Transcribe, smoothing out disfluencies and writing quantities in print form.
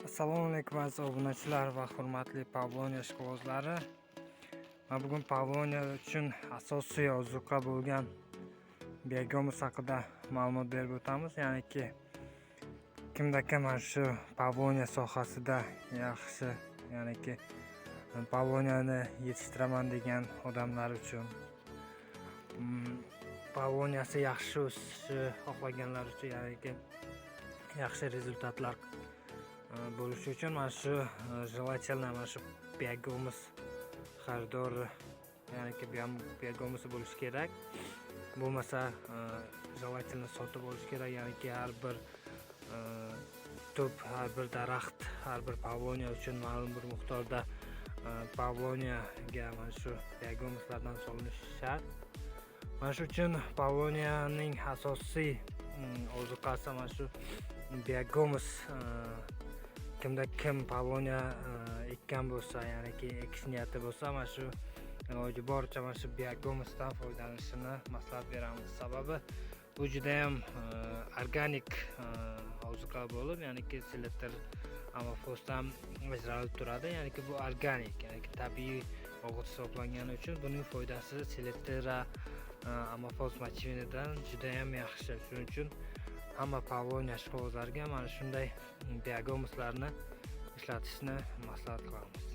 Assalomu alaykum, aziz obunachilar va hurmatli Pavloniya ishqibozlari. Man bugun Pavloniya uchun asosiy ozuqa bo'lgan biogumus haqida ma'lumot berib o'tamiz. Ya'niki kimda kim mana shu Pavloniya sohasida yaxshi, ya'niki Pavloniyani yetishtiraman degan odamlar uchun, Pavloniyasi yaxshi o'sishi xohlaganlar uchun, ya'niki yaxshi результат lar bo'lishi uchun mana shu желательно mana shu biogumus xaridori, ya'niki biogumusi bo'lishi kerak. Bo'lmasa, желательно sotib olish kerak, ya'niki har bir tub, har bir daraxt, har bir pavloniya uchun ma'lum bir miqdorda pavloniyaga mana shu biogumuslardan solinishi shart. Mana shu uchun pavloniyaning asosiy ozuqasi mana shu biogumus. Kimda kim pavloniya ekkan bo'lsa, ya'niki ekish niyati bo'lsa, mana shu iloji boricha mana shu biogumusdan foydalanishini maslahat beramiz. Sababi bu judayam organik ozuqa bo'lib, ya'niki selitra, amofosdan ajralib turadi. Ya'niki bu organik, ya'niki tabiiy o'g'it hisoblangani uchun buning foydasi selitra, amofos, мочевина dan judayam yaxshi. Shuning uchun hamma pavloniya ishqibozlariga mana shunday biogumuslarni ishlatishni maslahat qilamiz.